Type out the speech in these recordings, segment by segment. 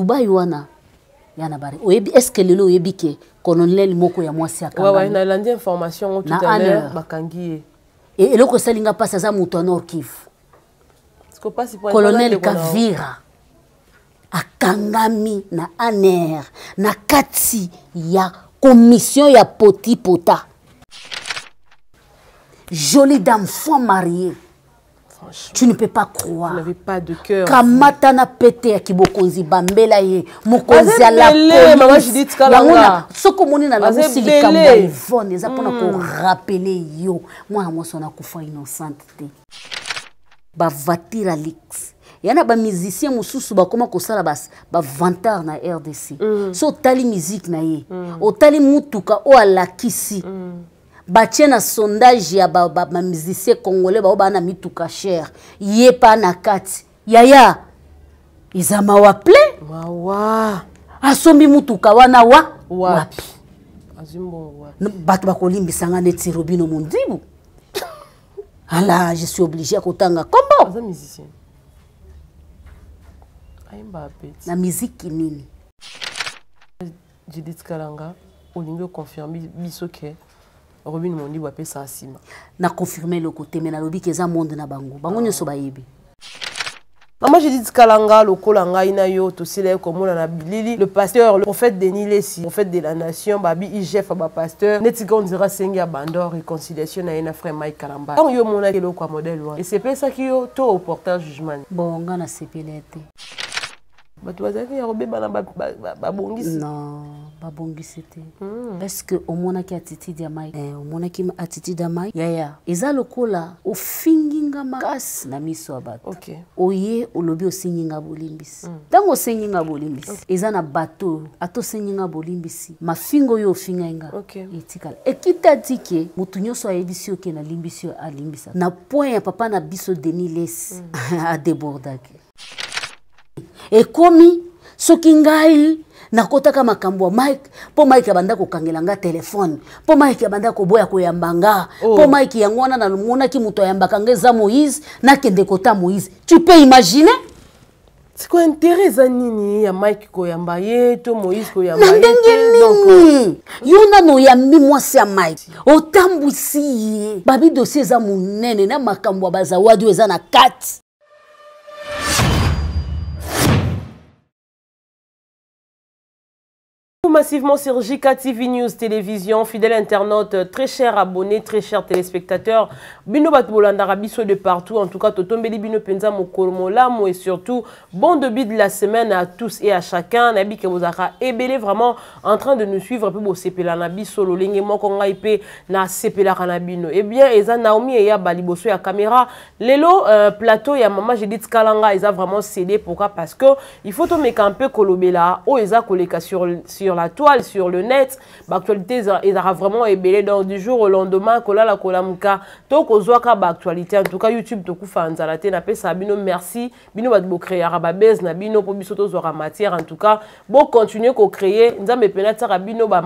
Dubai wana ya na bare oyebi, est ce que lelo oyebi ke colonel moko ya mwasi akangami? Ouais, nalandi information tout à l'heure, bakangi ye. Eloko esali nga mpasi, aza moto ya Nord Kivu, colonel Kavira akangami na ANR na kati ya commission ya poti pota. Jolie dame, femme mariée. Tu ne peux pas croire. Vous n'avez pas de cœur. Kamata na pete ya kibokonzi bambela ye mokonzi ya la police. Yango na soki omoni na lamusi likambo ya Yvonne eza mpona korapele yo mwana mwasi wana akufa innocente te. Bavatira lix ya na bamusicien mosusu bakoma kosala bavantard na RDC. So otali musique na ye, otali mutuka oyo alakisi, batie na sondage ya bamusicien congolais bao baa na mituka cher, ye pa na kati. Yaya, eza mawa plein. Mawa. Asombi mutuka wana wa wapi? Bato bakolimbisanga neti Robino Mondibu ala, je suis obligé ya kotanga kombo. Aza musicien, ayemba apeti na miziki nini? Judith Kalanga, olingi oconfirme biso ke Robin Mondibu apesaka nsima? Na confirme eloko te, me nalobi ke eza monde na bango, bango nyonso bayebi. Mama Judith Kalanga, lokola ngai na yo tosila ye komona na bilili, le pasteur, le prophète Denis Lessi, prophète de la nation, babi IGF ba pasteur neti ka ondira sengi ya bandor réconciliation na ye na frère Mike Kalamba. Ntango yo omonaki eloko ya modèle wana, esepesaki yo to oporter jugement? Bon, nga nasepeli te. Bato bazalaki ya kobebana, babongisi? Non, babongisi te. Est ce que omonaki attitude ya Mike? Omonaki attitude ya Mike, yaya? Eza lokola ofingi nga makasi na miso ya bato, oye olobi osengi nga bolimbisi. Ntango osengi nga bolimbisi, eza na bato oyo ata osengi nga bolimbisi, mafingo oyo ofingai nga etikala ekita ti ke motu nyonso ayebisi yo ke nalimbisi yo, alimbisa. Na point ya papa na biso Denis Lessi, adébordaki. Ekomi soki ngai nakotaka makambo ya Mike mpo Mike abanda kokangela nga telefone, mpo Mike abanda koboya koyamba nga, mpo Mike yango wana namonaki moto ayambaka nga eza Moïse, nakende kota Moïse. Tu peux imaginer? Sikoyo intérêt eza nini ya Mike koyamba ye to Moïse koyamba na ye ndenge te? Donc, nini yo nano oyambi mwasi ya Mike, otambwisi ye, babi dossier eza monene na makambo ya bazawadi oyo eza na kati. Massivement sur JK TV News Télévision, fidèle internaute, très chers abonnés, très chers téléspectateurs, bino bato bolandaka biso de partout, en tout cas totombeli bino penza mokolo molamu et surtout bon début de la semaine à tous et à chacun. Nayebi ke bozalaka ebele vraiment en train de nous suivre pe bosepela na biso lolenge moko ngai pe na sepelaka na bino. Eh bien, eza Naomi Eyaba liboso ya caméra. Lelo plateau ya Mama Judith Kalanga eza vraiment cédé. Pourquoi? Parce que il faut tomeka un peu kolobela oyo eza koleka sur la toile, sur le net. Ba actualité ezaka vraiment ebele, donc du jour au lendemain kolala kolamuka to kozwaka ba actualité. En tout cas YouTube tokufa nzala te, napesa bino merci, bino bato bocréaka ba base na bino po biso tozwaka matière. En tout cas bo continuer ko créer, Nzambe pena tiaka bino ba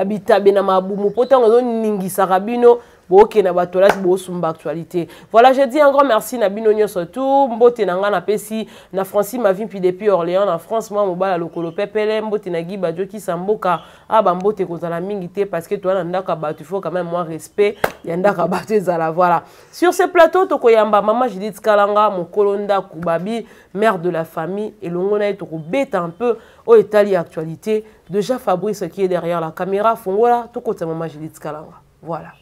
bitabe na mabumu po ntango ezoningisaka bino bokende na batoilette bosumba actualité. Voilà, je dis un grand merci na bino nyonso tout. Mbote na nga napesi na Francis Mavimpi depuis Orléans na France, mwa mobala lokolo pepele. Mbote na Guy Badjo Samboka. Ah, ba mbote kozala mingi te parce que toi na ndaka bato, il faut quand même moins respect ya ndaka bato ezala. Voilà, sur ce plateau tokoyamba Mama Judith Kalanga, mokolo ndaku, babi mère de la famille, elongo na ye tokobeta un peu oyo etali actualité. Déjà Fabrice qui est derrière la caméra, fongola tokota Mama Judith Kalanga. Voilà.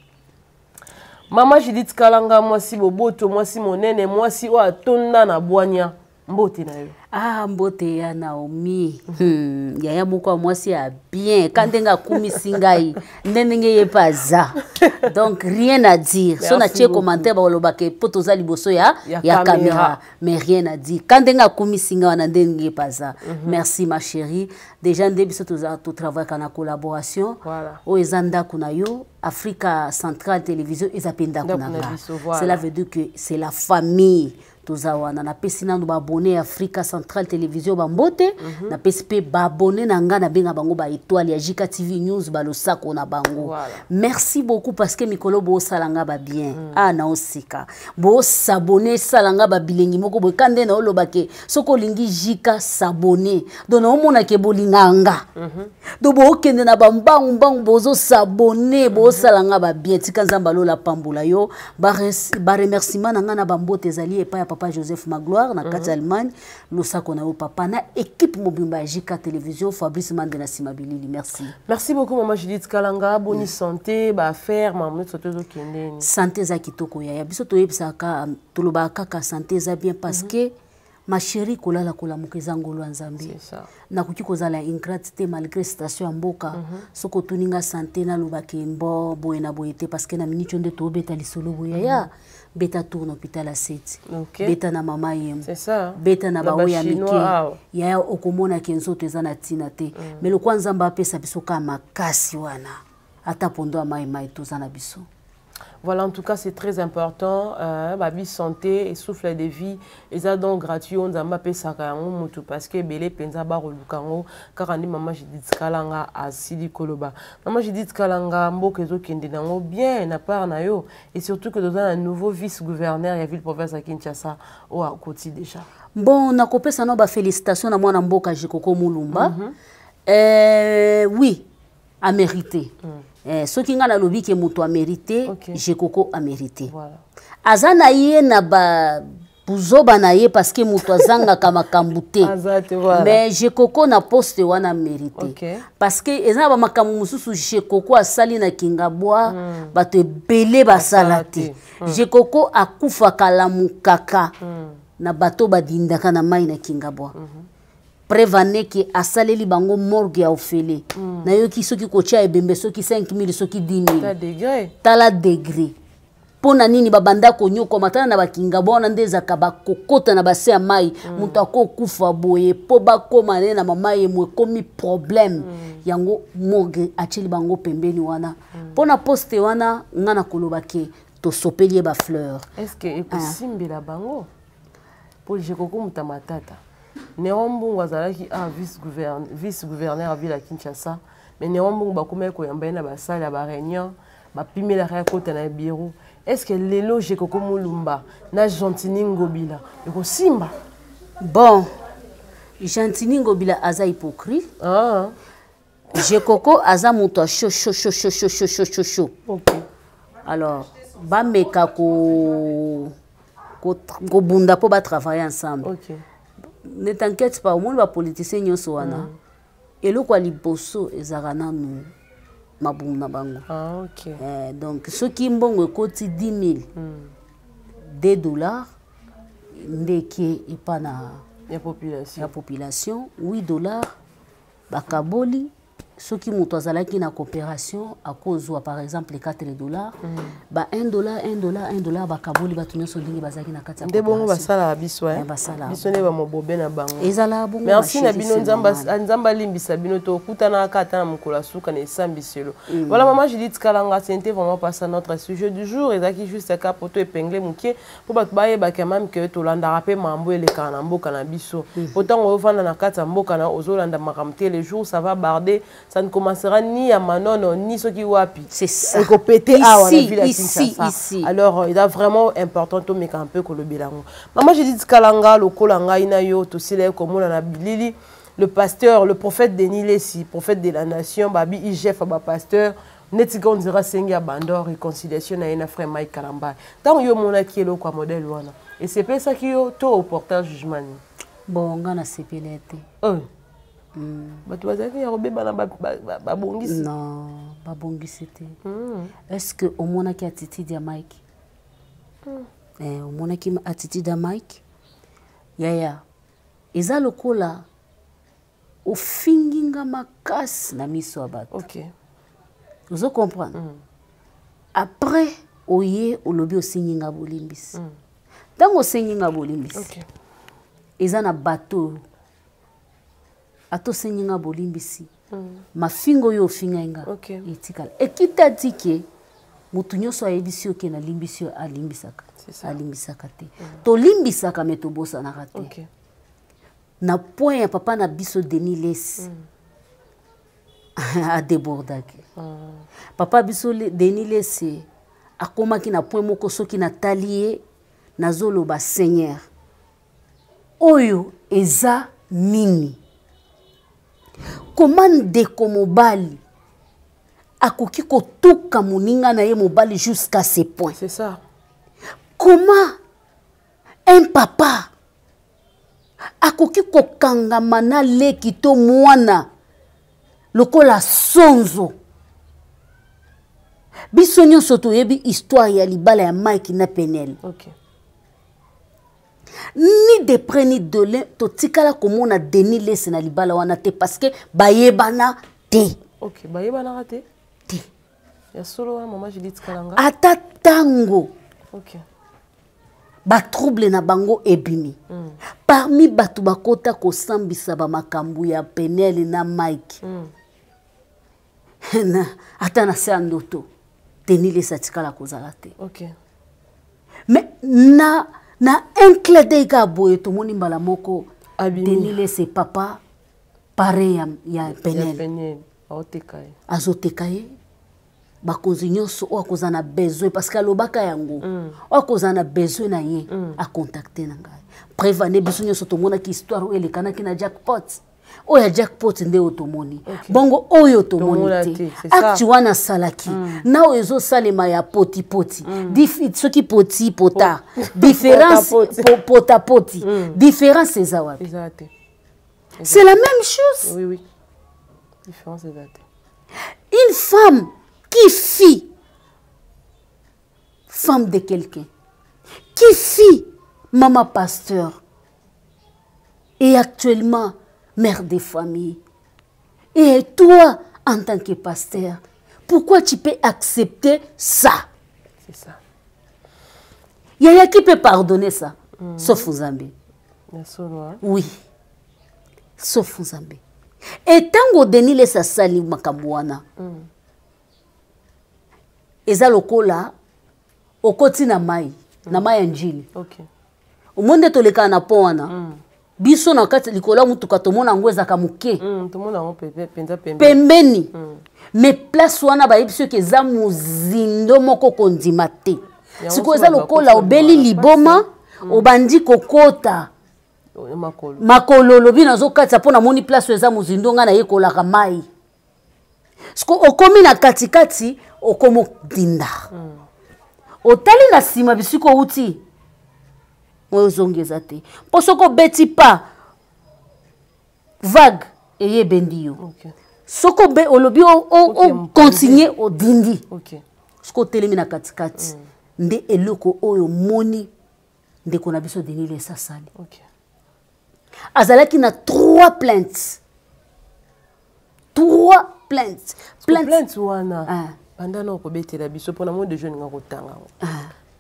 Mama Judith Kalanga, mwasi boboto, mwasi monene, mwasi oyo atonda na bwanya. Mbote na yo. Ah, mbote ya Naomi. Yaya moko ya mwasi ya bien, ka ndenge akumisi ngai, nde ndenge ye pe aza. Donc rien à dire. So na tie commentaire balobaka po toza liboso Ya ya caméra. caméra, mais rien à dire. Ka ndenge akumisi ngai wana nde ndenge ye pe aza. Merci ma chérie. Déjà nde biso toza to travailler na collaboration. Oyo eza ndako na yo, Africa Central Télévision eza pe ndako Ndako na na nga. biso, voilà. Cela veut dire que c'est la famille. Toza wana, napesi nanu baabonné ya Africa Central Télévision bambote. Napesi mpe baabonné na nga, nabenga bango baétoile ya JK TV News, balosako na bango. Voilà. Merci beaucoup, parce que mikolo bosala nga babien. Ah, naosika bosabone, esala nga babilengi moko boye. Ka nde naoloba ke soki olingi JK, s'abonner. Donc naomona ke bolinga nga. Donc bookende na bambangu mbangu, bozosabone, bosala nga babien. Tika Nzambe alola pambola yo. Baremerciement na nga na bambote ezali epai ya papa Joseph Magloire na kati ya Allemagne. Losako na yo papa, na équipe mobimba ya JK Télévision, Fabrice Mande na nsima bilili. Merci. Merci beaucoup, mama Judith Kalanga. Boni santé, baaffaire, mama nyonso tozokende ni? Santé eza kitoko, yaya. Biso toyebisaka, tolobaka kaka santé eza bien, parce que, ma chérie, kolala kolamuka eza ngolu ya Nzambe. C'est ça. Nakoki kozala ingrate te malgré station ya mboka. Soki otuni nga santé, nalobaki mbo boye na boye te, parce que na miniti oyo nde tobeta lisolo boye, ya beta tour na hôpital ya Seti, beta na mama Yemo, C'est ça. beta na Na baoyo ya Bachinois mike. awa. Yaya, okomonaki nzoto eza na ntina te, mais lokwa Nzambe apesa biso ka makasi wana, ata pondo ya mai mai, toza na biso. Voilà, en tout cas, c'est très important. Babi santé et souffle de vie, eza donc gratuit, on a pesaka yango mutu, parce que ebele penza baroluka yango kaka nde mama Judith Kalanga asili koloba. Mama Judith Kalanga, mboka ezokende nango bien na part na yo, et surtout que toza na nouveau vice-gouverneur ya ville province ya Kinshasa oyo akoti déjà. Bon, nakopesa no bafélicitation na mwana mboka Jekoko Mulumba. Oui, amérité. Soki ngai nalobi ke moto amérité, Jekoko amérité. Aza na ye na ba buzoba na ye, parce que moto azangaka makambo te. Aza te, voilà. Mais Jekoko na poste wana mérité, parce que eza na bamakambo mosusu Jekoko asali na Kingabwa, bato ebele basala Basala te. te. Jekoko akufaka, lamukaka na bato badindaka na mai na Kingabwa. Preuve aneke asaleli bango morgue ya ofele. Nayoki soki kotia ebembe soki 5000, soki 10 000. Ta degré. Tala degré. Mpo na nini babanda konyokoma? Tala na Bakingabwa wana nde ezalaka bakokota na base ya mai. Moto akokufa boye mpo bakóma ne na mama Yemo, ekomi problème. Yango morgue atieli bango pembeni wana. Mpo na poste wana, nga na koloba ke tosopeli ye bafleur. Est-ce que ekosimbela bango? Mpo Jekoko moto ya matata. Néron Mbungu azalaki a vice-gouverneur ya ville ya Kinshasa, mais Néron Mbungu bakomaki koyamba ye na basale ya baréunion, bapimelaka ye kota na bureau. Est ce que lelo Jekoko Mulumba na Gentini Ngobila ekosimba? Bon, Gentini Ngobila aza hypocrite. Jekoko aza moto ya chaud chaud chaud chaud chaud chaud chaud chaud chaud. Alors bameka ko kobunda mpo batravaille ensemble. Ne t'inquiète pas, omoni bapoliticien nyonso wana, eloko ya liboso ezalaka nanu mabumu na bango. Donc soki mbongo ekoti 10 000, 2 $ ndeke epa na ya population. Ya population, 8 $ bakaboli. Soki moto azalaki na coopération, akozwa par exemple 4 $, ba 1 dollar, 1 dollar, 1 dollar, bakaboli bato nyonso ndenge bazalaki na kati ya Nde bongo coopération. Basalaka biso, eh? Eh, basalaka. Biso nde bamobobe na bango. Ezalaka bongo, Merci ma na chérie, bino. c'est Nzambe normal. Nzambe alimbisa bino, tokutanaka ata na mokolo ya suka na esambiselo. Voilà, mama Judith Kalanga, c'était vraiment pas ça notre sujet du jour. Ezalaki juste ka po to épingle moke mpo bato bayebaka même ke tolandaka mpe mambo elekaka na mboka na biso, po ntango ozovanda na kati ya mboka na ozolanda makambo te, le jour ça va barder, ça ne commencera ni ya Manono ni soki wapi. C'est ça. Ekopete awa na Ici, ville ya ici, Kinshasa. ici. Alors eza vraiment important tomeka mpe kolobela yango. Mama Judith Kalanga, lokola ngai na yo tosila ye komona na bilili, le pasteur, le prophète Denis Lesi, prophète de la nation, babi IGF ya bapasteur, neti ka ondira asengi ya bandor réconciliation na ye na frère Mike Kalamba. Ntango yo omonaki eloko ya modèle wana, esepesaki yo to oporter jugement nini? Bon, nga nasepeli te. Oh. Bato bazalaki ya kobebana, babongisi. Non, babongisi te. Est ce que omonaki attitude ya Mike? Omonaki attitude ya Mike, yaya? Eza lokola ofingi nga makasi na miso ya bato. Ozo comprendre? Après oye olobi osengi nga bolimbisi. Ntango osengi nga bolimbisi, eza na bato oyo ata osengi nga bolimbisi, mafinga oyo ofingai nga etikala. Ekita tike. Moto nyonso ayebisi yo ke nalimbisi yo, alimbisaka, alimbisaka te. Tolimbisaka, me tobosanaka te. Na point ya papa na biso Denis Lessie, adébordaki. Papa biso Denis Lessie akomaki na point moko, soki natali ye, nazoloba: "Seigneur, oyo eza nini? Koma ndeko mobali akoki kotuka moninga na ye mobali jusqu'à ce point?" C'est ça. Comment un papa akoki kokangama na leki to mwana lokola sonzo? Biso nyonso toyebi histoire ya libala ya Mike na Penel. Ni de près ni de loin, totikala komona Denis Lessie na libala wana te, parce que bayebana te. Ok, bayebanaka te. Te. Ya solo wana, mama Judith Kalanga? Ata ntango batrouble na bango ebimi, parmi bato bakota kosambisa bamakambo ya Penel na Mike, ata na se ya ndoto, Denis Lessie atikala kozala te. Mais na un clin d'œil kaka boye, tomoni mbala moko Abimi. Denis Lessie, papa pare ya Ya Penel. Penel aoteka ye. Azoteka ye. Bakonzi nyonso oyo akozala na besoin, parce que alobaka yango, oyo akozala na besoin na ye, acontacte na ngai. Preuve ane, biso nyonso tomonaki histoire oyo elekanaki na Jackpot. Oyo ya Jackpot nde oyo tomoni bongo, oyo tomoni Tomona te. Te, c'est ça. Acte wana asalaki na oyo ezosalema ya potipoti, soki poti pota, différence Potapoti. Potapoti, différence eza wapi? Eza te. C'est la même chose. Oui, différence eza te. Une femme qui fit femme de quelqu'un, qui fit maman pasteur et actuellement mère de famille. Et toi, en tant que pasteur, pourquoi tu peux accepter ça? C'est ça. Yaya, qui peut pardonner ça? Sauf Nzambe. Ya solo, hein? Oui. Sauf Nzambe. Et tango Denis Lessie asali makambo wana, eza lokola okoti na mai, na mai ya Njili. Omoni nde tolekaka na pont wana, biso na kati likolo ya motuka, tomona yango ezalaka moke. Tomona yango mpenza pembeni. Pembeni. Mais place wana, bayebi soki eza mozindo moko, kondima te. Yango sikoyo so eza bato lokola bakoti obeli na liboma, obandi kokota Oyo makolo. Makolo, olobi nazokatisa mpo namoni place oyo eza mozindo, ngai nayekolaka mai. Siko okomi na katikati, okomi odinda, otali na nsima bisika outi, oyo ozongi eza te, mpo soki obeti pa vague eye ebendi yo. Soki olobi ocontinue, odindi. Soki otelemi na katikati, nde eloko oyo omoni ndeko na biso Denis Lessie asali. Azalaki na trois plaintes, trois plaintes. Plainte, plainte wana, banda na okobetela biso mpona mo deja oninga kotanga yango.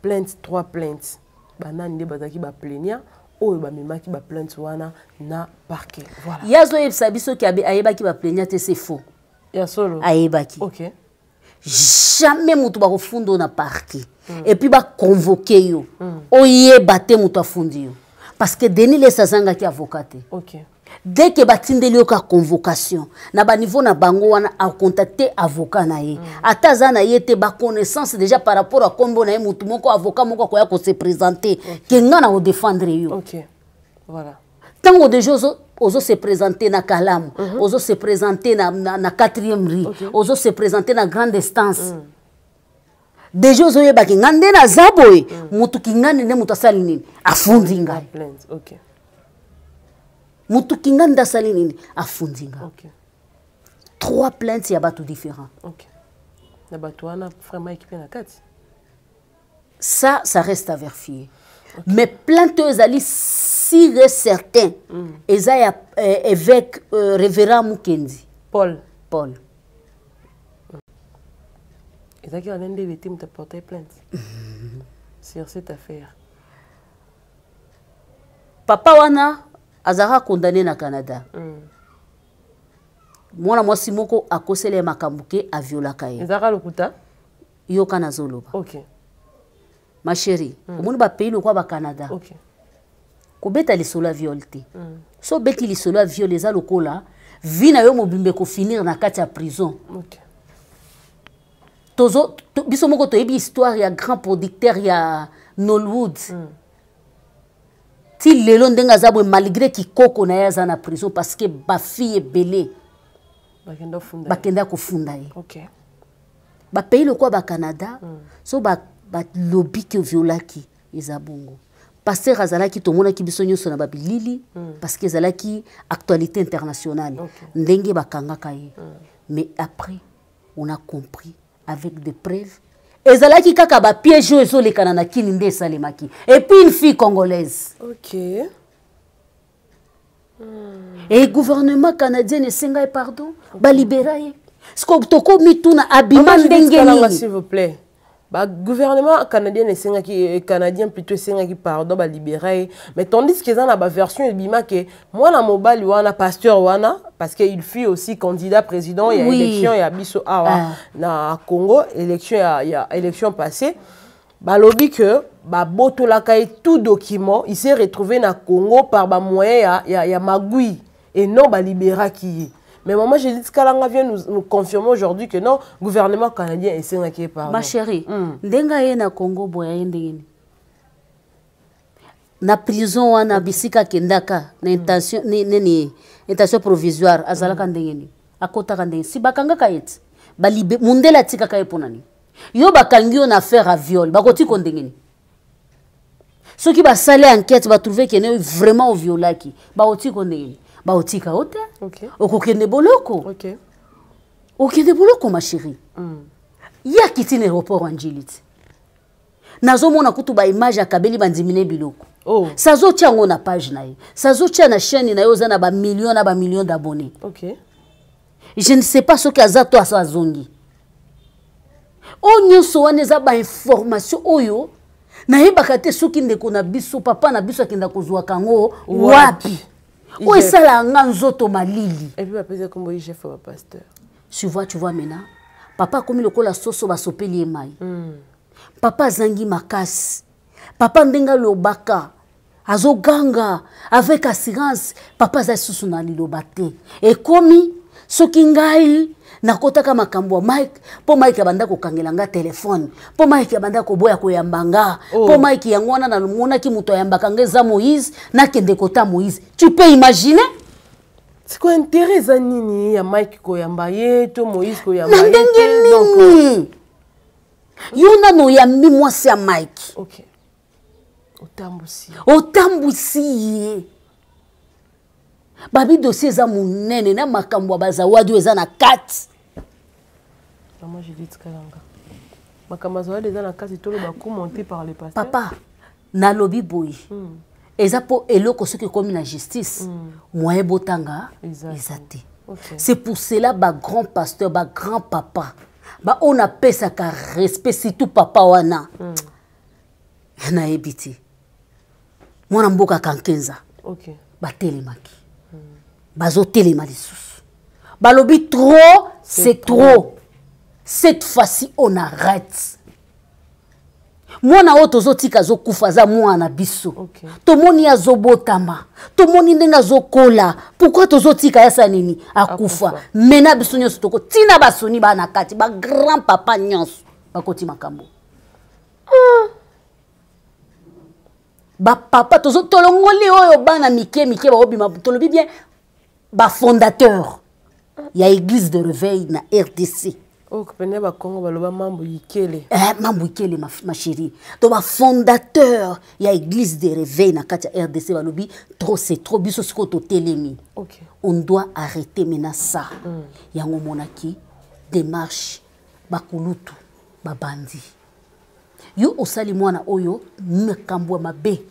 Plainte, trois plaintes, banani nde bazalaki baplaignant oyo bamemaki baplainte wana na parquet? Voilà. Ye azoyebisa biso ki ayebaki baplaignant te, c'est faux. Ya solo? Ayebaki. Jamais moto bakofunda oyo na parquet et puis baconvoke yo, oyeba te moto afundi yo, parce que Denis Lessie azangaki avocat te. Dès que batindeli yo ka convocation na baniveau na bango wana, acontacte avocat na ye. Ata aza na ye te, baconnaissance déjà par rapport a kombo na ye, motu moko, avocat moko akoya kose présenter ke nga na kodéfendre yo. Ok, voilà. Ntango déjà ozo se présenter na Kalamu, ozo se présenter na 4e rue, ozo se présenter na grande instance, déjà ozoyebaki nga nde naza boye, motu kingani nde moto asali nini, afundi ngai. Plainte, ok. Motu kingani nde asali nini, afundi ngai. Trois plaintes ya bato différents. Ok, na bato wana, frère Mike mpe na kati? Ça, ça reste à vérifier. Mais plainte oyo ezali sûr et certain, eza ya évêque, révérend Mukendi. Paul. Paul. Ezalaki wana nde ete moto aporte plainte sur cette affaire. Papa wana azalaka condamné na Canada. Mwana mwasi moko akosela ye makambo ke aviolaka ye. Ezalaka lokuta. Yoka nazoloba. Ma chérie, omoni bapays lokola bacanada, kobeta lisolo ya viol te. So obeti lisolo ya viol, eza lokola vie na yo mobimba ekofinir na kati ya prison. Tozo biso moko toyebi histoire ya grand producteur ya Nollywood. Ti lelo ndenge aza boye, malgré kikoko na ye, aza na prison parce que bafille ebele bakenda funda. Bakenda kofunda ye. Bapays lokola bacanada, so balobi ke oviolaki, eza bongo. Pasteur azalaki, tomonaki biso nyonso na babilili, parce que ezalaki actualité internationale. Ndenge bakangaka ye, mais après on a compris avec des preuves, ezalaki kaka bapiège oyo ezolekana na kini nde esalemaki. Et puis une fille congolaise. Et gouvernement canadien esenga ye pardon, balibera ye. Siko tokomituna, abima ndenge nini? S'il vous plaît, ba gouvernement canadien esengaki, canadien plutôt, esengaki pardon, balibéra ye, mais tandis que eza na baversion ebima ke mwana mobali wana, pasteur wana, parce que il fut aussi candidat président ya élection ya biso awa na Congo, élection ya élection passée, balobi que babotolaka ye tout document. Il s'est retrouvé na Congo par bamoyen ya magui et non balibéraki ye. Mais maman Judith Kalanga vient nous confirmer aujourd'hui que non, gouvernement canadien esengaki pardon. Ma chérie, ndenge aye na Congo boye, aye ndenge nini na prison wana? Bisika akendaka na intention nini, intention provisoire, azalaka ndenge nini? Akotaka ndenge si bakangaka ye ti balibe mundele atikaka ye mpo na nini? Yo bakangi yo na affaire ya viol, bakotika ndenge nini? Soki basali enquête, batrouve kene vraiment oviolaki, bakotika ndenge nini? Bakotika yo te. Okokende boloko. Okende boloko, ma chérie. Ye akiti na aéroport ya Njili ti nazomona kutu baimage, akabeli bandimi ne biloko. Sazotia yango na page na ye, sazotia na chaîne na ye, oza na bamillion na bamillion d'abonnés. Je ne sais pas soki aza to aso azongi. Oyo nyonso wana eza bainformation oyo nayebaka te soki ndeko na biso, papa na biso, akenda kozwaka yango wapi. Oyo esalaka nga nzoto malili. Et puis bapesa kombo IGF ya bapasteur. Tu vois, tu vois maintenant, papa akomi lokola soso basopeli ye mai. Papa azangi makasi. Papa ndenge alobaka, azoganga avec assurance, papa aza lisusu na liloba te. Ekomi soki ngai nakotaka makambo ya Mike, mpo Mike abanda kokangela nga telefone, mpo Mike abanda koboya koyamba nga. Mpo Mike yango wana namonaki moto ayambaka nga eza Moïse, nakende kota Moïse. Tu peux imaginer? Sikoyo intérêt eza nini ya Mike koyamba ye to Moïse koyamba na ye ndenge te? Donc, nini yo nano oyambi mwasi ya Mike? Ok, otambusi. Otambwisi ye, babi dossier eza monene na makambo ya bazawadi oyo eza na kati. Mama Judith Kalanga, makambo azawadi eza na kati, toloba coup monté par le pasteur. Papa, nalobi boye, eza mpo eloko soki ekomi na justice, moyen botanga Eza eza te. C'est pour cela bagrand pasteur, bagrand papa baoyo napesaka respect, surtout papa wana, nayebi te, mwana mboka Kankenza. Batelemaki, bazotelema lisusu, balobi trop c'est trop, cette fois-ci on arrête. Mwana oyo tozotika azokufa aza mwana na biso. Tomoni azobotama, tomoni ndenge azokola. Pourquoi tozotika yasa nini akufa? Akufa. Mena biso nyonso toko ntina basoni bana kati, bagrand papa nyonso bakoti makambo. Bapapa tozo tolongoli oyo bana mike mike baobima. Tolobi bien, bafondateur ya église de réveil na RDC. Oyo pene bakongo baloba mambo yikele. Mambo ikele, ma chérie. To bafondateur ya église de réveil na kati ya RDC balobi trop c'est trop. Biso sikoyo totelemi. On doit arrêter maintenant ça. Yango omonaki démarche bakulutu babandi. Yo osali mwana oyo makambo ya mabe,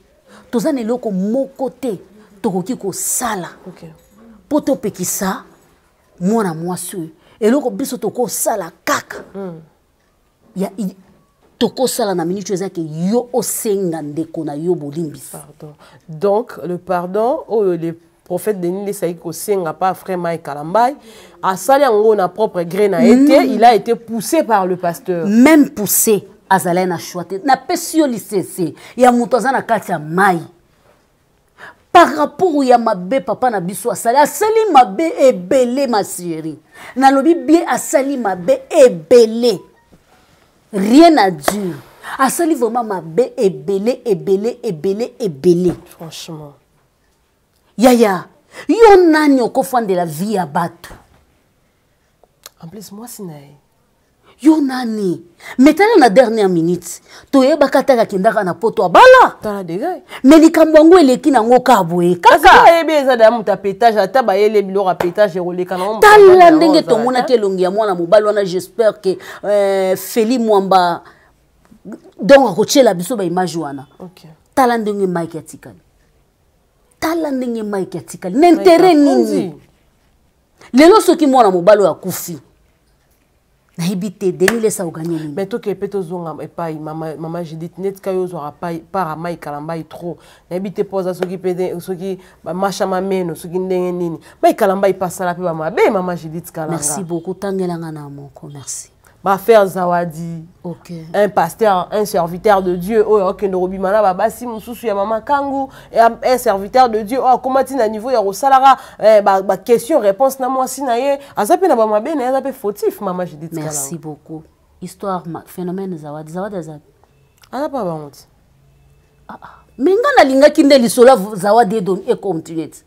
toza na eloko moko te tokoki kosala mpo topekisa mwana mwasi oyo. Eloko biso tokosala kaka ya tokosala na minute oyo eza ke yo osenga ndeko na yo bolimbisi. Pardon. Donc le pardon oyo le Prophète Denis Lessie ayaki kosenga pa frère Mike Kalambay, asali yango na propre gré na ye te, il a été poussé par le pasteur. Même poussé, azalaki na choix te. Napesi yo lisese ya moto aza na kati ya mai. Par rapport ya mabe papa na biso asali, asali mabe ebele ma chérie. Nalobi bien, asali mabe ebele. Rien à dire. Asali vraiment mabe ebele, ebele, ebele, ebele. Franchement. Yaya, yo nani okofandela vie ya bato? En plus, moi, c'est naï. Yo nani? Mais tala na dernière minute, toyebaka taka akendaka na poto abala. Tala degré. Mais likambo yango eleki nango ka boye kaka. Kasi ayebi eza da muta pétage, ata bayele biloko ya pétage ekoleka nango moto Tala abala yango ndenge azala tomonaki te. elongi ya mwana mobali wana, j'espère que Feli Mwamba donc akotiela biso ba image wana. Okay. Tala ndenge Mike atikali. Tala ndenge Mike atikali. Na intérêt Mike nini? akondi. Lelo soki mwana mobali oyo akufi, nayebi te Denis Lessie akoganye nini. Mais toke pe tozonga epai mama Judith, neti ka yo ozwaka par Mike Kalambay trop. Nayebi te mpo aza soki pe te, soki ba masha mameno, soki ndenge nini. Mike Kalambay pasala pe ba mabe, mama Judith Kalanga. Merci beaucoup, tangelanga na moko, merci. Ba faire Zawadi. Okay. Un pasteur, un serviteur de Dieu, oyo akende kobima na babasi mosusu ya mama Kangu, et un serviteur de Dieu, oyo akomati na niveau ya kosalaka, ba question réponse na mwasi na ye, aza pe na ba mabe na ye, aza pe fautif, mama Judith Kalanga. Merci beaucoup. Histoire, phénomène Zawadi, Zawadi aza. Aza pa bango ti. Ah, ah. Mais nga nalingaki nde lisolo ya Zawadi e continue ti.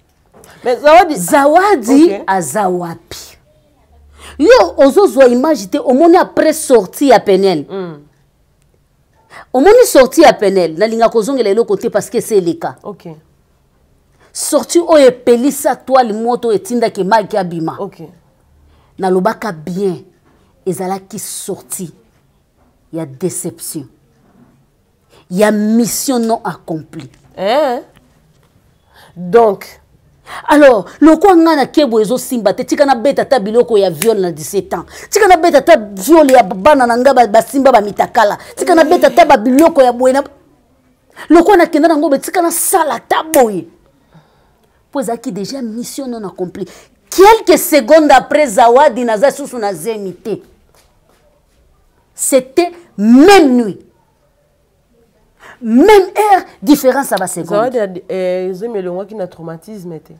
Mais Zawadi, Zawadi Okay. aza wapi? Yo ozozwa image te, omoni après sortie ya Peniel. Omoni sortie ya Peniel, nalinga kozongela eloko te parce que c'est le cas. Okay. Sortie oyo epelisa toile moto etindaki Mike abima. Okay. Nalobaka bien, ezalaki sortie ya déception. Ya mission non accomplie. Hein? Donc alors lokwa nga na kebo ezosimba te, tika na beta ta biloko ya viol na 17 ans, tika na beta ta viol ya bana na nga basimba ba mitakala, tika na beta ta ba biloko ya boye na lokwa na kenda nango be, tika na sala ta boye po ezalaki déjà mission non accomplie. Quelques secondes après Zawadi naza susu na zemi te, c'était même nuit même heure, différence à la seconde. Zawadi zemi elongwaki na traumatisme te.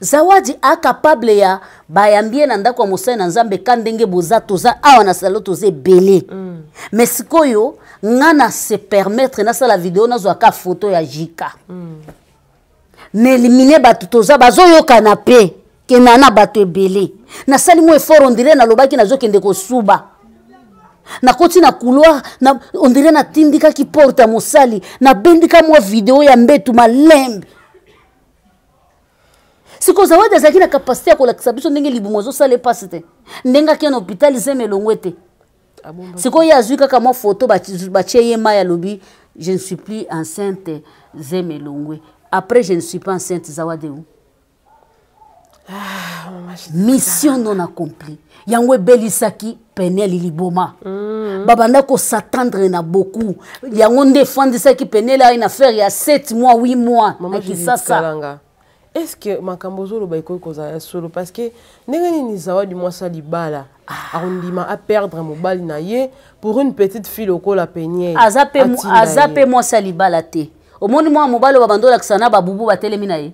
Zawadi a capable ya bayambie na ndako ya mosali na Nzambe ka ndenge boza toza awa na salo toza ebele. Mais sikoyo nga na se permettre nasala video nazwa ka photo ya Jika. Na éliminer bato toza bazoyokana pe ke na na bato ebele. Nasali mo effort, on dirait nalobaki nazokende kosuba. Nakoti na couloir, na, on dirait natindikaki porte ya mosali, nabendika mwa video ya mbetu malembe. Sikoyo Zawadi azalaki na capacité ya kolakisa biso ndenge libumu azosala epasi te, ndenge akei na hôpital zemi elongwe te. Abomba. Sikoyo ye azwi kaka mwa photo, batie ye mai, alobi je ne suis plus enceinte, zemi elongwe. Après je ne suis pas enceinte, Zawadi où? Ah, mama, je Mission non accomplie. Yango ebelisaki Peniel liboma. Babanda ko s'attendre na beaucoup. Yango nde efandisaki Peniel ayi na affaire ya 7 mois, 8 mois Mama na Judith Kisasa. Kalanga. Est-ce que makambo ozoloba ekoki kozala ya solo? Parce que ndenge nini Zawadi mwasi ya libala akondima a perdre mobali na ye pour une petite fille lokola Peniel? Aza pe Atinda aza ye. pe mwasi ya libala te. Omoni mwa mobali oyo babanda olakisa na babubu batelemi na ye.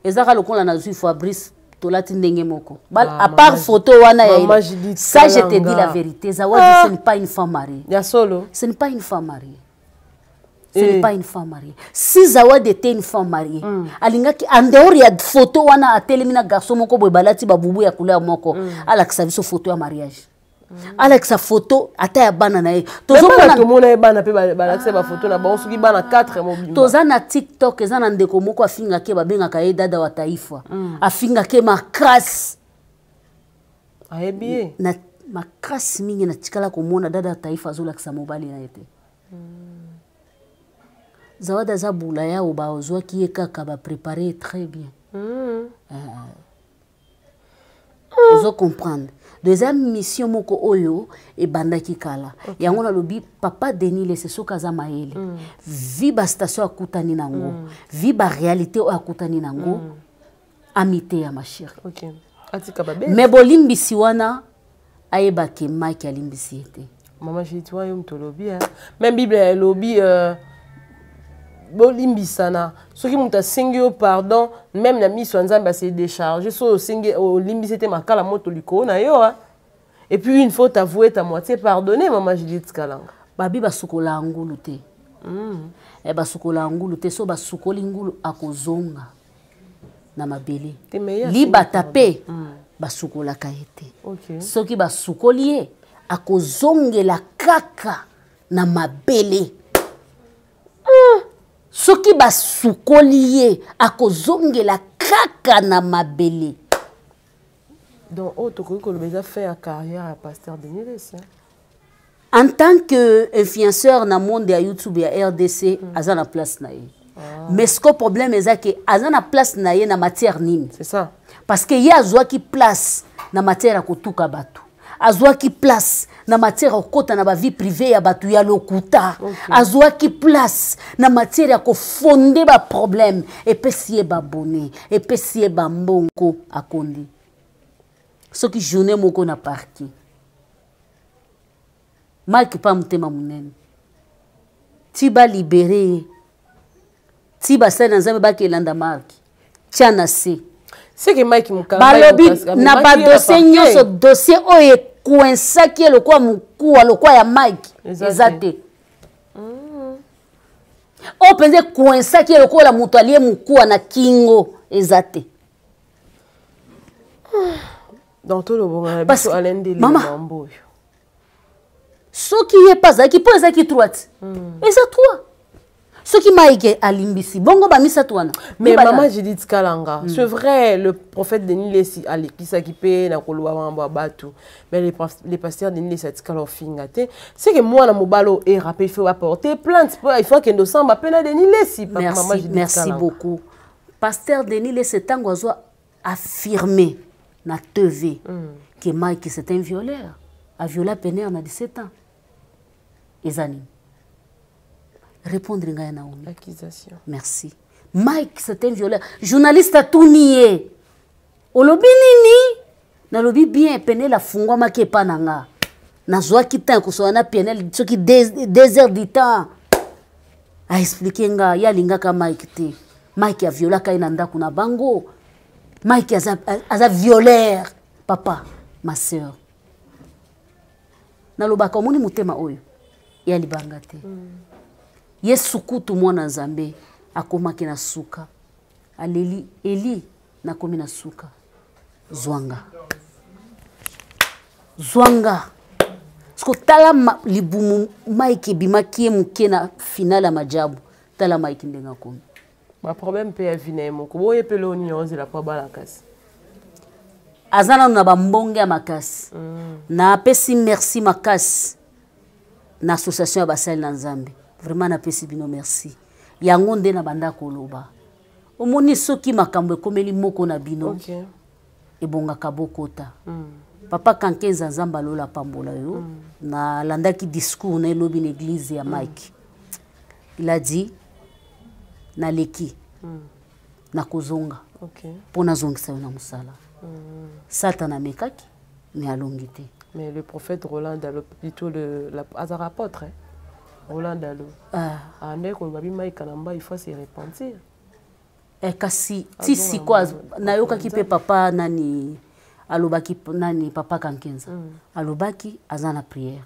Ezaka lokola nazwi Fabrice tolati ndenge moko. Ah, À part mama photo wana ya Mama ye. Judith Ça, je te dis Kalanga. la vérité. Zawadi, Ah. ce n'est pas une femme mariée. Ya solo. Ce n'est pas une femme mariée. Ce Eh. n'est pas une femme mariée. Si Zawadi était une femme mariée, alingaki en dehors ya photo wana atelemi na garçon moko boye balati ba bubu ya couleur moko. Alakisa biso photo ya mariage. Alakisa photo ata ya bana na ye. Mais Tozomona bana tomona ye bana pe balakisa ba photo na bango soki bana 4 mobimba. Toza na TikTok, eza na ndeko moko afingaki babengaka ye dada wa taifa. Afingaki makasi. Ayebi ye. Na makasi mingi na tikala komona dada wa taifa azolakisa mobali na ye te. Zawadi aza bula ya oyo bazwaki ye kaka ba préparer très bien. Ozo comprendre? Donc eza mission moko oyo ebandaki kala. Yango nalobi, papa Denis Lese, soki aza mayele, vi bastation akutani nango, vi baréalité oyo akutani nango, amite ya ma chérie. Atika babe. Mais bolimbisi wana, ayebake Mike alimbisi ye te. Mama Judith, wana yo moto olobi, hein. Même Bible elobi bolimbisana. Soki moto asengi yo pardon, même na miso ya Nzambe ase décharge. Soki osengi, olimbisi te, makala moto likolo na yo, hein. Et puis une faute avouée à moitié pardonnée, mama Judith Kalanga. Babi basukola ngulu te. Basukola ngulu te. So basukoli ngulu, akozonga na mabele. Te, mais ye Libata asengi mpe pardon. Basukolaka ye te. Soki basukoli ye, akozongela kaka na mabele. Soki basukoli ye, akozongela kaka na mabele. Donc oyo tokoki koloba eza fin ya carrière ya pasteur Denis Lesi, hein? En tant que influenceur na monde ya YouTube ya RDC, aza na place na ye. Mais ce que problème eza ke aza na place na ye na matière nini? C'est ça. Parce que ye azwaki place na matière ya kotuka bato, azwaki place na matière ya kokɔta na bavie privée ya bato ya lokuta, azwaki place na matière ya kofonde baproblème. Epesi ye babone, epesi ye bambongo, akondi. Soki journée moko na parquet, Mike pa motema monene, ti balibere ye, ti basali na Nzambe bakelanda Marke tia na se. C'est que Mike Mukamba Balobi na badossier nyonso, dossier oyo ekoinsaki ye lokola mokuwa lokola ya Mike eza te. Oyo mpenza ekoinsaki ye lokola moto alie mokuwa na kingo eza te. Donc tolobonga na biso Alain Ndele. Mama, mambo oyo. Soki ye mpe azalaki, mpo ezalaki trois ti, eza trois. Soki Mike alimbisi, bongo bamisato wana? Mais mama Judith Kalanga, c'est vrai, le prophète Denis Lesi alekisaki mpe na koloba makambo ya bato, mais les pasteurs Denis Lesi atikala ofinga te. C'est que mwana mobali oyo era mpe, il faut apporter plainte mpo il faut akende osamba mpe na Denis Lesi. Merci, mama Judith merci Kalanga. beaucoup. Pasteur Denis Lesi, ntango azwa affirmé na TV que Mike, c'est un violeur, aviola Peniel na 17 ans, eza nini? Répondre ngai, Naomi. Accusation. Merci. Mike, c'est un violeur. Journaliste atuni ye: "Olobi nini?" "Nalobi bien. Peniel afungwamaki epa na nga. Nazwaki temps kosola na Peniel soki 2 heures du temps. Aexplike nga, ye alingaka Mike te. Mike aviolaka ye na ndako na bango. Mike aza violeur." Papa, ma sœur, nalobaka, omoni motema oyo ya libanga te. Yesu kutu, mwana Nzambe, akomaki na suka, aleli: "Eli, nakomi na suka, zwanga, zwanga." Siko tala libumu Mike ebimaki ye moke na finale ya majabu. Tala Mike ndenge akomi. Baproblème mpe ya vie na ye moko boye mpe leo nini ozela po abala kasi. Aza nano na bambonge ya makasi. Napesi merci makasi na association ya basali na Nzambe. Vraiment, napesi bino merci. Yango nde na banda koloba, omoni, soki makambo ekomeli moko na bino, ebongaka bokota. Papa Kankenza, Nzambe alola apambola yo. Nalandaki discours na elobi na église ya Mike. Il a dit: "Naleki, nakozonga mpo nazongisa yo na mosala." Satana amekaki, me alongi te. Mais le prophète Roland Dalo, plutôt azaka apôtre, hein? Roland Dalo, ah. Ande koloba bi Mike Kalamba, il faut se repentir. Kasi ti sikoyo nayokaki mpe papa nani alobaki, nani, papa Kankenza, alobaki aza na prière.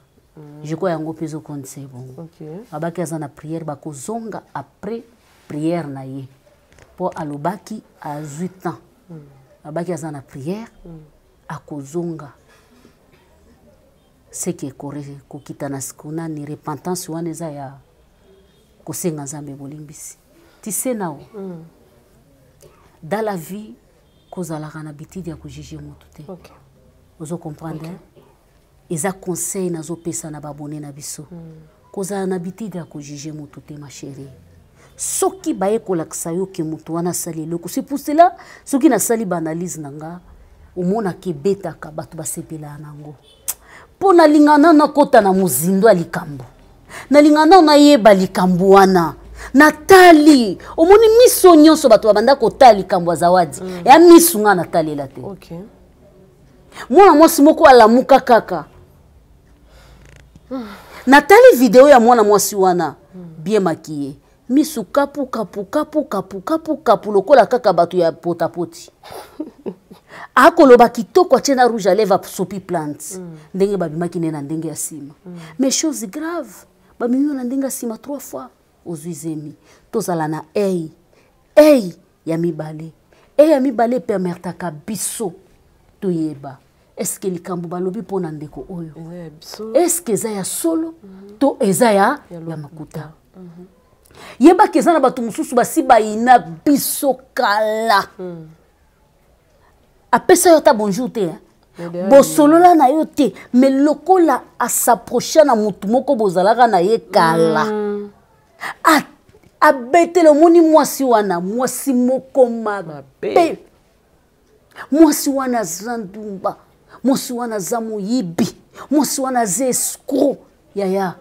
Je crois yango mpe ezokondisa ye bongo. Abaki aza na prière, bakozonga après prière na ye, mpo alobaki azwi temps. Abaki aza na prière, akozonga. Seke kokita na nani, repentance wana eza ya kosenga Nzambe bolimbisi. Tise nao, dans la vie, kozalaka na habitude ya kojuge moto te. Ozo comprendre? Eza conseil nazopesa na babone na biso. Kozala na habitude ya kojuge moto te, ma chérie. Soki baye kolakisa yo ke moto wana asali eloko, c'est pour cela soki nasali baanalyse na nga, Omonaka ebetaka, bato basepelaka nango. Mpo nalinga nano nakota na mozindo ya likambo, nalinga nano nayeba likambo wana. Natali, omoni miso nyonso bato babanda kotala likambo ya Zawadi, ya misu nga natalela te. Mwana mwasi moko alamuka kaka, natali video ya mwana mwasi wana, bien maquillé, misu kapu kapu kapu kapu kapu kapu, lokola kaka bato ya potapoti. Akoloba kitoko, atie na rouge à lèvre, asopi plante. Ndenge babimaki ne na ndenge ya nsima. Mais chose grave, babimi yo na ndenge ya nsima trois fois, ozwi zemi. Tozala na ei ei ya mibale. Ei ya mibale epermertaka biso toyeba est-ce likambo balobi mpo na ndeko oyo, est-ce eza ya solo to eza ya makuta. Yebaki eza na bato mosusu basi bayina biso kala. Apesa yo ata bonjour te, bosolola na yo te, mais lokola as'approche na motu moko bozalaka na ye kala, abetele. Omoni mwasi wana, mwasi moko mabe, mwasi wana aza ndumba, mwasi wana aza moyibi, mwasi wana aza escroc. Yaya,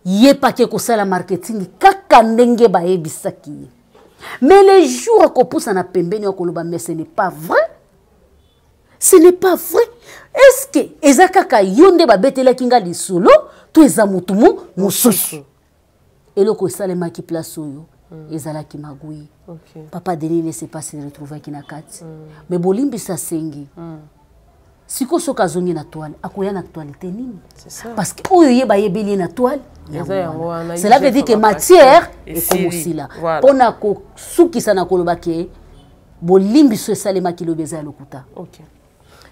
ye paki kosala marketing kaka ndenge bayebisaki ye, mais le jour akopusa na pembeni, akoloba: "Mais ce n'est pas vrai, ce n'est pas vrai. Est-ce que eza kaka yo nde babetelaki nga lisolo to eza motu mo mosusu?" Eloko esalemaki place oyo ezalaki magui. Papa Denis ne pas se retrouvaki na kati. Mais bolimbisa, sengi sikoyo soki azongi na toile, akoya na actualité nini? Parce que oyo ye bayebeli ye na toile, cela veut dire que matière ekomosila. Mpona kosukisa na koloba ke bolimbiso esalemaki lobi eza ya lokuta.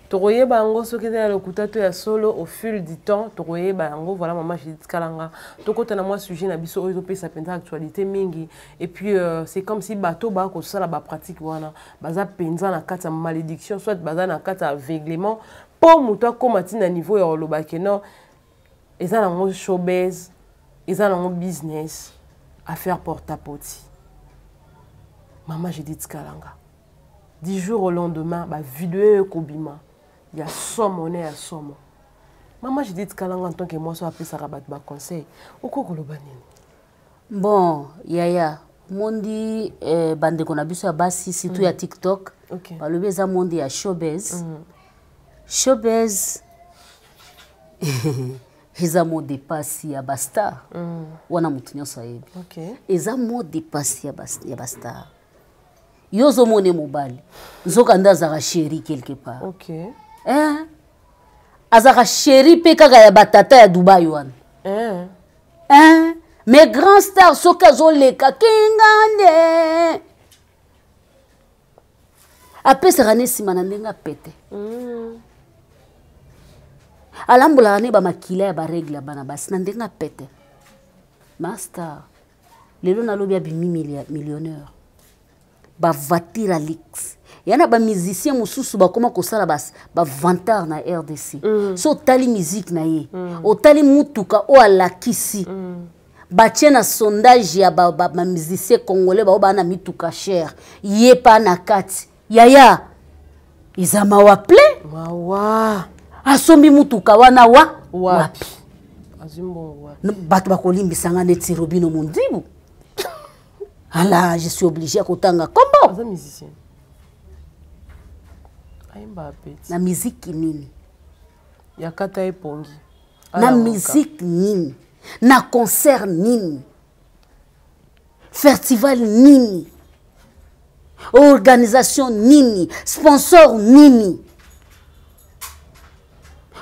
Tokoyeba yango soki eza ya lokuta to ya solo au fil du temps, tokoyeba yango. Voilà, mama Judith Kalanga, tokota na mwa sujet na biso oyo ezopesa mpenza actualité mingi. Et puis c'est comme si bato bakosala bapratique wana baza mpenza na kati ya malédiction, soit baza na kati ya aveuglement, mpo moto akóma ntina niveau ya koloba ke non, eza nango showbiz, eza nango business, affaire porte-à-poti. Mama Judith Kalanga, du jour au lendemain bavideo ekobima ya somo ne ya somo. Mama Judith Kalanga, en tant que mwasi oyo apesaka bato baconseil, okoki koloba nini? Bon, yaya, mondi bandeko na biso ya basi, surtout ya TikTok, balobi eza monde ya showbiz. Showbiz eza mot de passe ya bastar. Wana motu nyonso ayebi. Eza mot de passe ya bastar. Yo ozomona mobali, nzoka nde azalaka chéri quelque part. Eh? Azalaka chéri mpe kaka ya batata ya Dubai wana. Eh? Mais grand star, soki azoleka kingande, apesaka ne nsima na ndenge apete. Alambolaka ne bamakila ya barègle ya bana basi na ndenge apete. Master lelo nalobi abimi millionnaire, bavoiture ya luxe ya na bamusicien mosusu bakóma kosala bavantard na RDC. So otali musique na ye, otali mutuka oyo alakisi, batie na sondage ya bamusicien congolais bao baa na mituka cher, ye pa na kati. Yaya, eza mawa plein. Mawa. Asombi mutuka wana wa wapi? Azwi mbongo wapi? Bato bakolimbisanga neti Robino Mondibu ala, je suis obligé ya kotanga kombo. Aza musicien, ayemba apeti. Na miziki nini? Ya kata epongi. Na musique nini, na concert nini, festival nini, organisation nini, sponsor nini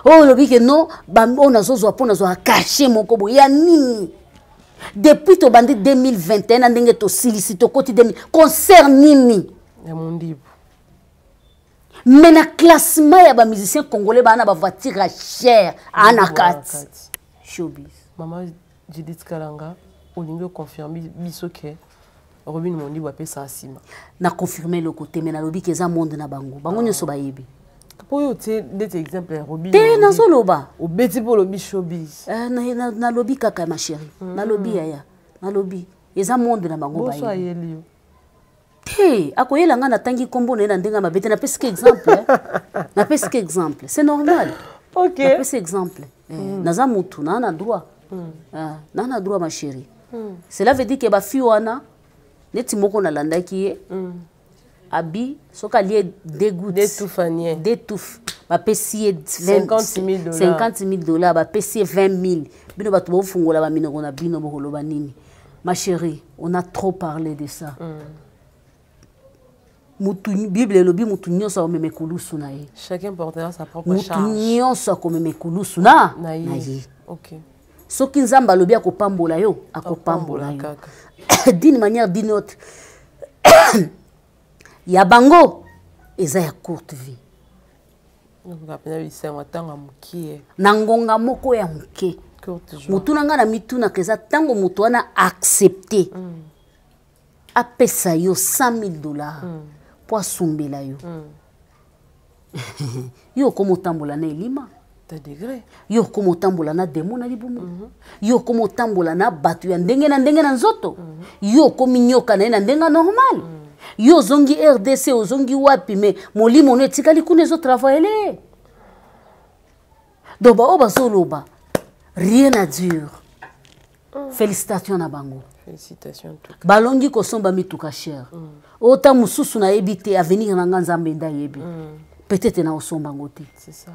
oyo olobi ke non, oyo nazozwa mpo nazwaka cachet moko boye ya nini? Depuis tobandi 2021 na ndenge tosilisi, tokoti 2000, concert nini? Ya Mondibu. Mais na classement ya bamusicien congolais baa na bavoiture ya cher, aa na kati showbiz. Mama Judith Kalanga, olingi oconfirme biso ke Robin Mondibu apesaka nsima? Na confirme eloko te, mais nalobi ke eza monde na bango, bango nyonso bayebi. Mpo oyo tie ndeti exemple ya Robin. Te, nazoloba. Obeti mpo olobi showbiz. Nalobi kaka, ma chérie. Nalobi, yaya, nalobi eza monde na bango. Boso bayebi. Ayeli yo. Te, akoyela nga natangi nkombo na ye na ndenge ya mabe te, napesiki exemple, eh. Napesiki exemple, c'est normal. Napesi exemple. Naza mutu naa na droit. Ah, naa na droit, ma chérie. Cela veut dire que bafille wana neti moko nalandaki ye, abi soki alie deux gouttes, Deux deux touffes, bapesi ye 50 000 dollars. 50 000 dollars, bapesi ye 20 000. Bino bato bofungola baminoko na bino, bokoloba nini? Ma chérie, on a trop parlé de ça. Mutu, Bible elobi mutu nyonso akomema ekulusu na ye. Chacun portera sa propre Mutu charge. nyonso akomema ekulusu na Na ye. Na ye. Soki Nzambe alobi akopambola yo, akopambola yo Kaka. D'une manière, d'une autre, ya bango eza ya courte vie. Mpena bisengo ntango ya mokie. Na ngonga moko ya moke. Courte joie. Motu na ngai na mitunaka eza ntango moto wana accepte apesa yo 100 000 dollars mpo asumbela yo, yo okoma otambola na elima. Ta degré. Yo okoma otambola na demo na libumu, yo okoma otambola na bato ya ndenge na ndenge na nzoto, yo okomi nyoka na ye na ndenge ya normal. Yo ozongi RDC, ozongi wapi, mais molimo no etikali kuna, ezotravailler. Donc baoyo bazoloba rien à dire, félicitation na bango. Félicitations en tout cas. Balongi kosomba mituka cher. Ota mosusu nayebi te avenir na nga, Nzambe nde ayebi. Peut-être na osomba yango te. C'est ça.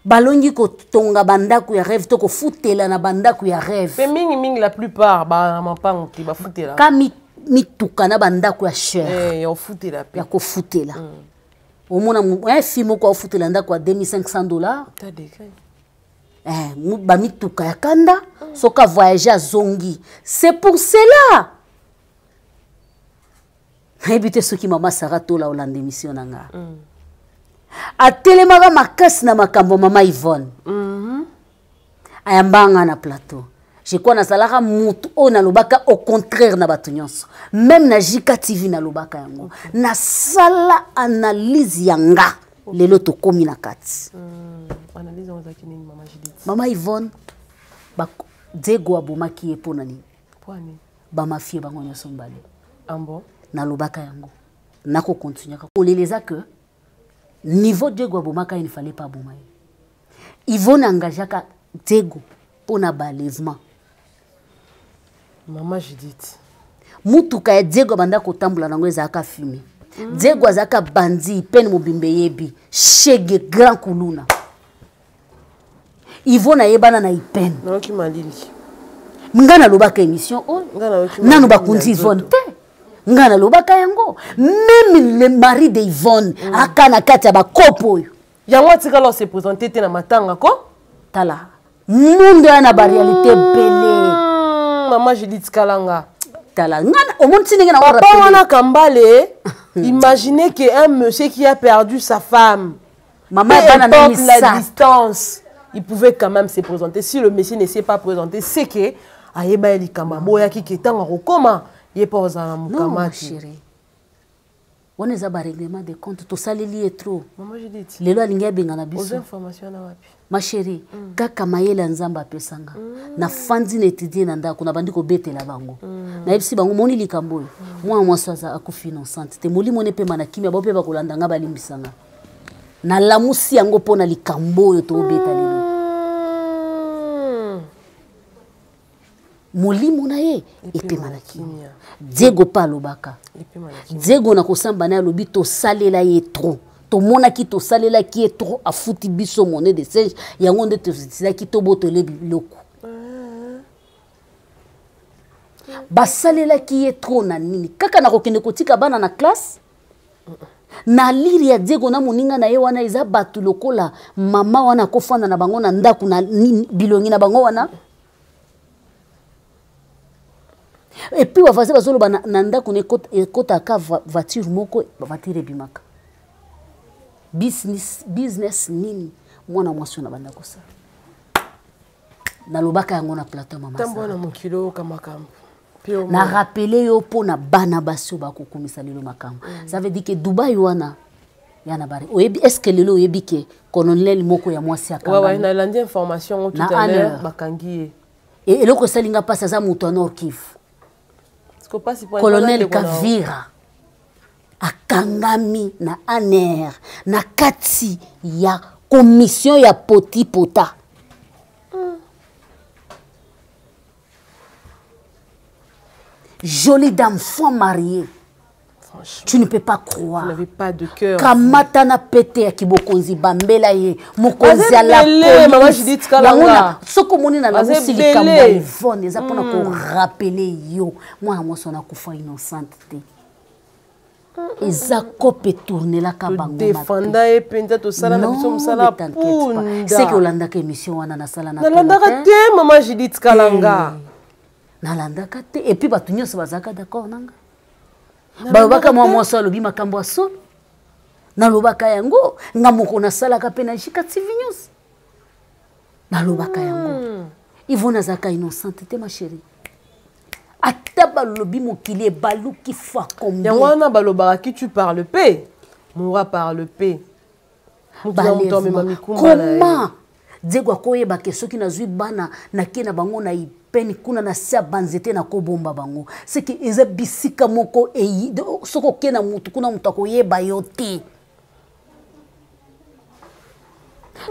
Balongi kotonga bandako ya rêve to kofutela na bandako ya rêve. Mpe mingimingi, la plupart bana mapango te, bafutela. Ka mituka na bandako ya cher. Eh, ya ofutela mpe. Ya kofutela. Omona fi moko afutela ndako ya 2500 dollars. Ta degré. Eh, bamituka ya kanda. Soki avoyage, azongi. C'est pour cela nayebi te soki mama Sara Tola olanda émission na nga. Atelemaka makasi na makambo ya mama Yvonne. Ayambaka nga na plateau. Je crois nazalaka motu oyo nalobaka au contraire na bato nyonso. Même na JK TV nalobaka yango, nasala analyse ya nga. Lelo tokómi na kati. Analyse yango ezalaki nini, mama Judith? Mama Yvonne, Diego abomaki ye mpo na nini? Mpo nini? Bamafie bango nyonso mibale. Ah bon? Nalobaka yango, nakokontinuaka kolela. Eza que niveau Diego abomaka ye, ne fallait pas aboma ye. Yvonne engageaka Diego mpo na baenlèvement. Mama Judith. Mutuka ya Diego abanda kotambola nango ezalaka fumé. Diego azalaka bandi pene mobimba, eyebi shege grand kuluna. Yvonne ayebana na ipene. Nayoki malili. Ngai nalobaka émission oyo. Ngai nayoki nano malili bakundi na Yvonne nzoto. te, ngai nalobaka yango. Même le mari de Yvonne aka na kati ya bakopo oyo. Yango atikala ose présente te na matanga ko. Tala mundu aya na baréalité ebele. Mama Judith Kalanga. Tala nga omoni ti ndenge na Papa wana Kambale, imaginez que un monsieur qui a perdu sa femme, mama peu ya bana na importe la misato distance, il pouvait quand même se présenter. Si le monsieur ne s'est pas présenté, c'est que ayeba ye likambo aboyaki ke ntango akokoma ye mpo ozala na Non, ma mokamati. chérie, wana eza barèglement de compte, tosaleli ye trop. Mama Judith, Lelo alingi abengana oza biso. Information na wapi? Ma chérie, kaka mayele ya Nzambe apesanga. Nafandi na étudie na ndako, nabandi kobetela bango. Nayebisi bango, moni likambo oyo, mwana mwasi aza akufi innocente te, molimo ne pema na kimia. Bao mpe bakolanda nga, balimbisanga. Nalamusi yango mpo na likambo oyo toobeta lelo. Molimo na ye epema na kimia. Diego mpe alobaka. Epema na kimia. Diego na kosamba na ye, alobi tosalela ye trop, tomonaki tosalelaki ye trop, afuti biso monnaie de singe. Yango nde tosilaki tobotole biloko basalelaki ye trop. Na nini kaka na kokende kotika bana na classe na liri ya Diego na moninga na ye wana, eza bato lokola mama wana akofanda na bango na ndako na bilongi na bango wana. Et puis bavoisin bazoloba na ndako na ekɔtaka voiture moko, voiture ebimaka. Business, business nini mwana mwasi oyo na banda kosala? Nalobaka yango na plateau, mama Ntambo Sarah. wana mokili oyoka makambo mpe Na rappeler yo mpo na bana basi oyo bakokumisa lelo makambo. Ça veut dire que Dubai wana ya na bare oyebi. Est ce que lelo oyebi ke colonel moko ya mwasi akangami? Nalandi information yango tout Na à l'heure. honneur. Bakangi ye. Eloko esalinga mpasi, aza moto ya Nord Kivu. Parce que pasi po Colonel ndeko na yo. Kavira. Akangami na ANR na kati ya commission ya poti pota. Jolie dame, femme mariée. Tu ne peux pas croire. Vous n'avez pas de cœur. Kamata na pete ya kibokonzi bambela ye mokonzi ya la Maman Judith Kalanga. Soko moni na lamusi likambo ya Yvonne eza mpona ko rappeler yo mwana mwasi wana akufa innocente te. Eza kope tournelaka bango. Defanda ye mpenza, tosala na biso mosala punda. Seke olandaka émission wana nasala na Nalandaka te, Mama Judith Kalanga. Nalandaka te, et puis bato nyonso bazalaka d'accord nanga. Balobaka mwa mwasi alobi makambo ya solo, nalobaka yango nga moko, nasalaka mpe na Jika TV News, nalobaka yango. Yvonne azalaka innocente te, ma chérie. Ata balobi mokili ebaluki fois combien. Yango wana balobaka: qui tue par le p mourra par le p. Comment Diego akoyeba ke soki nazwi bana, nake na bango na ipeni kuna na se ya banzete, nakobomba bango? Seke eza bisika moko soki oke na mutu kuna, moto akoyeba yo te.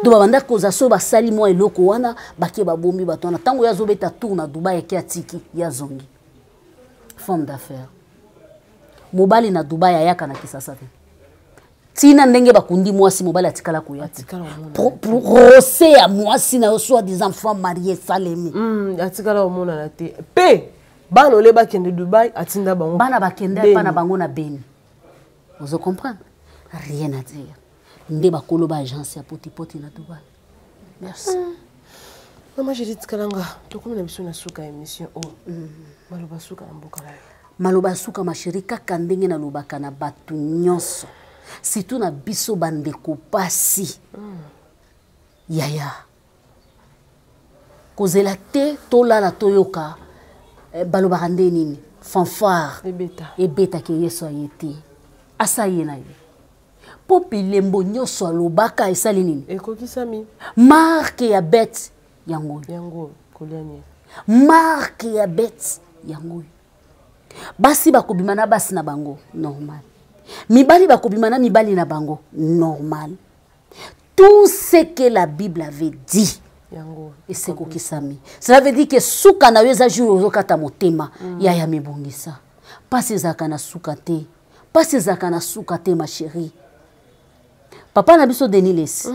Donc babanda kozwa soki basali mwa eloko wana, bake babombi bato wana. Ntango ye azobeta tour na Dubai, eke atiki ye, azongi femme d'affaires. Mobali na Dubai ayaka na Kisasa te. Ntina ndenge bakundi mwasi, mobali atikala koya te. Procès ya mwasi na yo, soi disant femme mariée, esalemi. Atikala komonana te. Mpe bana ole bakende Dubai, atinda bango. Bana bakende epa na bango na Beni. Ozo comprendre? Rien à dire. Nde bakolo ba agence ya potipoti na Dubai. Merci. Mama Judith Kalanga, tokomi na biso na suka ya émission oyo. Maloba suka na mboka na yo. Maloba suka, ma chérie, kaka ndenge nalobaka na bato nyonso, surtout na biso bandeko pasi. Yaya, kozela te tolala toyoka balobaka nde nini, fanfare ebeta. Ebetaki Yesu aye te, asa ye na ye mpo bilembo nyonso alobaka esali nini? Ekokisami. Marque ya bête yango oyo. Yango kolia nie. Marque ya bête yango oyo. Basi bakobima na basi na bango normal, mibali bakobima na mibali na bango normal. Tout ce que la Bible avait dit yango esekokisami. Cela veut dire que suka na yo eza jour ozokata motema. Yaya, mibongisa. Mpasi ezalaka na suka te, mpasi ezalaka na suka te, ma chérie. Papa na biso Denis Lesi,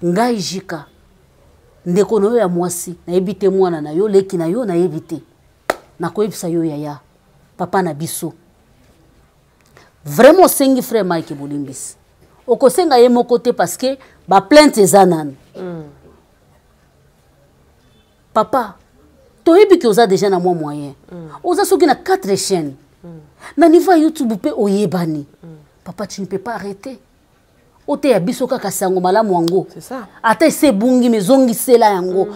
ngai Jika, ndeko na yo ya mwasi, nayebi te mwana na yo, leki na yo, nayebi te. Nakoyebisa yo, yaya, papa na biso, vraiment osengi frère Mike bolimbisi. Okosenga ye moko te, parce que baplainte eza nanu. Papa, toyebi ke oza déjà na mwa moyen. Oza soki na 4 chaînes na niveau ya YouTube mpe oyebani. Papa, tu ne peux pas arrêter oteya biso kaka sango malamu yango. C'est ça. Ata ese ebungi, mezongisela yango.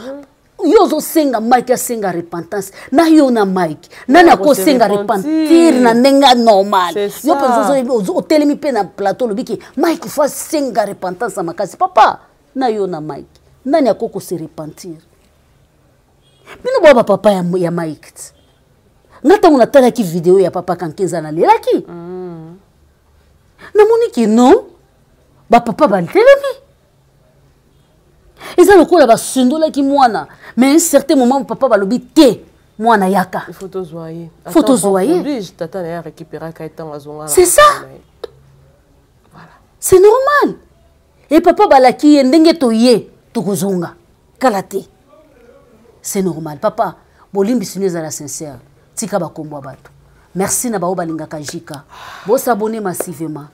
Yo ozosenga Mike asenga repentance na yo na Mike, nani akosenga repentir na ndenge ya normal? Yo mpenza otelemi mpe na plateau, olobi ke Mike faut asenga repentance ya makasi. Papa, na yo na Mike, nani akoki kose repentir? Bino boya bapapa ya Mike ti. Nga ntango natalaki video ya papa Kankenza, nalelaki. Namoni ke non, bapapa batelemi, eza lokola basundolaki mwana. Mais un certain moment, papa balobi te, mwana yaka. Faut tozwa ye. Faut tozwa ye. Tata na ye arécupéraka ye ntango azonga. C'est ça, c'est normal. E papa balaki ye ndenge toye tokozonga kala te, c'est normal. Papa, bolimbisi no ezala sincère, tika bakombo ya bato. Merci na bao balingaka Jika. Bosabone massivement.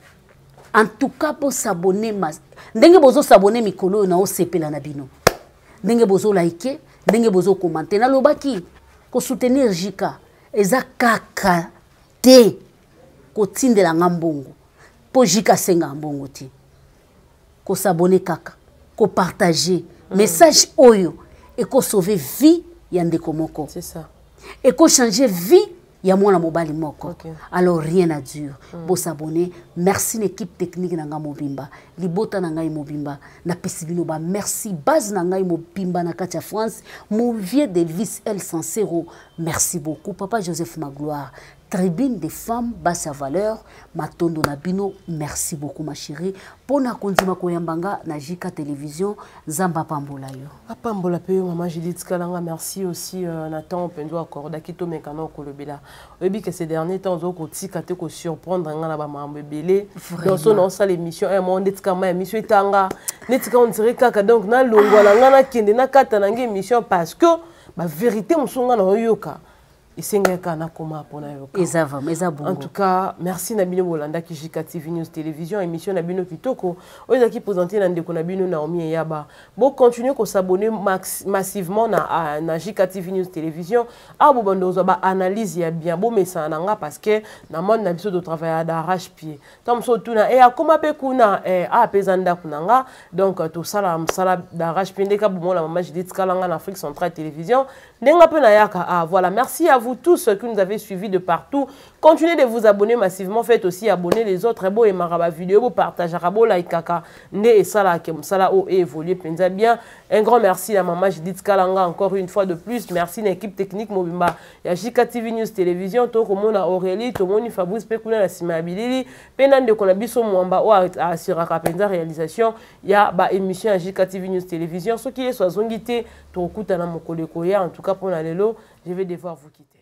En tout cas, bosabone ndenge bozosabone mikolo oyo, naosepela na bino ndenge bozolike, ndenge bozokomante. Nalobaki kosoutenir Jika eza kaka te kotindela nga mbongo, mpo Jika asengaka mbongo te. Kosabone kaka, kopartage message oyo ekosauve vie ya ndeko moko, C'est ça. ekochange vie ya mwana mobali moko. Alors rien à dire, bosabone. Merci na équipe technique na ngai mobimba, libota na ngai mobimba, napesi bino ba merci. Base na ngai mobimba na kati ya France, mon vieux Delvis El Sansero, merci beaucoup. Papa Joseph Magloire. Tribune des femmes basi ya valeur, matondo na bino, merci beaucoup ma chérie pona kondima koyamba nga na JK Télévision. Nzambe apambola yo. Apambola pe yo maman Judith Kalanga, merci aussi na temps mpenza accordaki tomeka na kolobela. Oyebi que ces derniers temps ozo kotika te ko surprendre nga na ba mambo ebele. Donc so na osala émission un moment neti kama émission etanga neti ka on dirait kaka donc na longwa na nga nakende nakata na nga émission parce que ba vérité mosusu nga na oyoka esengaki kaka nakoma mpona yoka. Eza vraiment, eza bongo. En tout cas, merci na bino bolandaki JK TV News Télévision, émission na bino kitoko oyo ezalaki présenté na ndeko na bino Naomi Eyaba. Bo continuer ko s'abonner massivement na JK TV News Télévision. Awa bobanda kozwa ba analyse ya bien, bomesana na nga parce que na monde na biso totravailla d'arrache-pied. Ntango mosusu otuna e akoma mpe kuna e awa mpe eza ndako na nga, donc tosala mosala d'arrache-pied ndeka bomona mama Judith Kalanga na Afrique Centrale Télévision ndenge mpe nayaka. Ah, voilà, merci à vous tous qui nous avez suivis de partout. Continuez de vous abonner massivement, faites aussi abonner les autres. Bo aimaka ba vidéo, bo partageaka, bo likaka nde esalaka mosala oyo évolue mpenza bien. Un grand merci à maman Judith Kalanga encore une fois de plus. Merci na équipe technique mobimba ya JK TV News Télévision. Tokomona Aurélie, tomoni Fabrice mpe kuna na nsima ya bilili, mpe na ndeko na biso Mwamba oyo assuraka mpenza réalisation ya ba émission ya JK TV News Télévision. Soki Yesu azongi te, tokokutana mokolo ekoya. En tout cas, mpona lelo, je vais devoir vous quitter.